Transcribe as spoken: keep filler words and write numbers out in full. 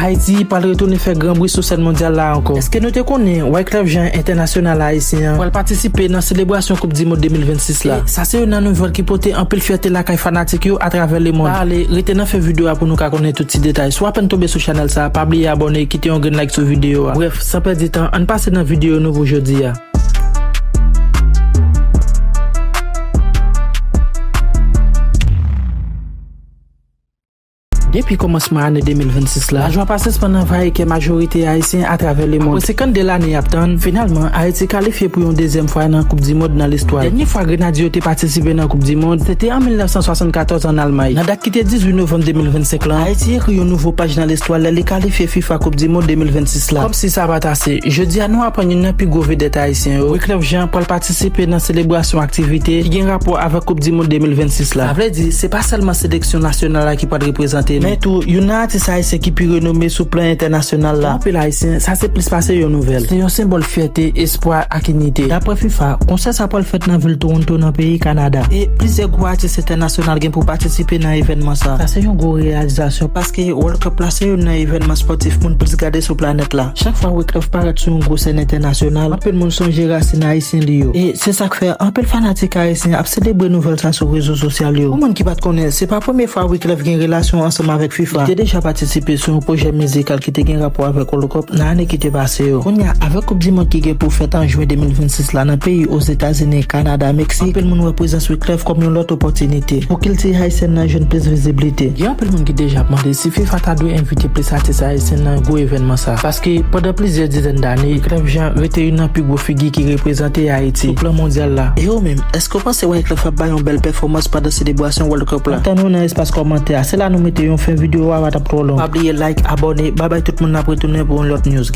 Ayiti pral retounen fè gran bri sou sèn mondyal la ankò. Èske nou te konnen Wyclef Jean, entènasyonal ayisyen an, pral patisipe nan selebrasyon Koup di Mond de mil vennsis la? E sa se youn nan nouvèl ki pote anpil fyète lakay fanatik yo atravè lemonn. Pa ale, rete nan fen videyo a pou nou ka konnen tout ti detay. Si w apèn tonbe sou chanèl sa a, pa bliye abòne, kite yon grenn like sou videyo a. Brèf, san pèdi tan, ann pase nan videyo nou pou jodi a. Depi kòmansman ane de mil vennsis la, lajwa pa sispann anvayi kè majorite ayisyen atravè lemonn. Apre senkannde lane y ap tann, finalman, Ayiti kalifye pou yon dezyèm fwa nan Koup di Mond nan listwa. Dènye fwa Grenadye yo te patisipe nan Koup di Mond, se te an mil nèf san swasannkatòz ann Almay. Nan dat ki te dizuit novanm de mil vennsenk lan, Ayiti ekri yon nouvo paj nan listwa lè li kalifye fifa Koup di Mond de mil vennsis la. Kòmsi sa pa t ase, jodi a nou aprann youn nan pi gwo vedèt ayisyen yo, Wyclef Jean, pral patisipe nan selebrasyon aktivite ki gen rapò avèk Koup di Mond de mil vennsis la. Sa vle di, se pa sèlman seleksyon nasyonal la ki pral reprezante nou, men tou youn nan atis ayisyen ki pi renome sou plan entènasyonal la. Pou anpil ayisyen, sa se plis pase yon nouvèl. Se yon senbòl fyète, espwa ak inite. Dapre fifa, konsè sa pral fèt nan vil Toronto nan peyi Kanada. E plizyè gwo atis entènasyonal gen pou patisipe nan evènman sa. Sa se yon gwo reyalizasyon paske World Cup la se youn nan evènman spòtif moun plis gade sou planèt la. Chak fwa Wyclef parèt sou yon gwo sèn entènasyonal, anpil moun sonje rasin ayisyen li yo. E se sa k fè anpil fanatik ayisyen ap selebre nouvèl sa sou rezo sosyal yo. Pou moun ki pa t konnen, se pa premye fwa Wyclef gen relasyon ansanm avèk fifa. Li te deja patisipe sou yon pwojè mizikal ki te gen rapò avèk World Cup nan ane ki te pase yo. Kounye a, avèk Koup di Mond ki gen pou fèt an jen de mil vennsis la nan peyi Ozetazini, Kanada, Meksik, anpil moun wè prezans Wyclef kòm yon lòt opòtinite pou kilti ayisyèn nan jwenn plis viziblite. Gen anpil moun ki deja ap mande si fifa ta dwe envite plis atis ayisyen nan gwo evènman sa. Paske pandan plizyè dizèn dane, Wyclef Jean rete youn nan pi gwo figi ki reprezante Ayiti sou plan mondyal la. E ou menm, èske w panse Wyclef ap bay yon bèl pèfòmans pandan selebrasyon World Cup la? N ap tann ou nan espas kòmantè a. Se la nou mete yon fen, videyo a pa t ap twò long. Pa bliye like, abòne, babay tout moun, n ap retounen pou yon lòt news.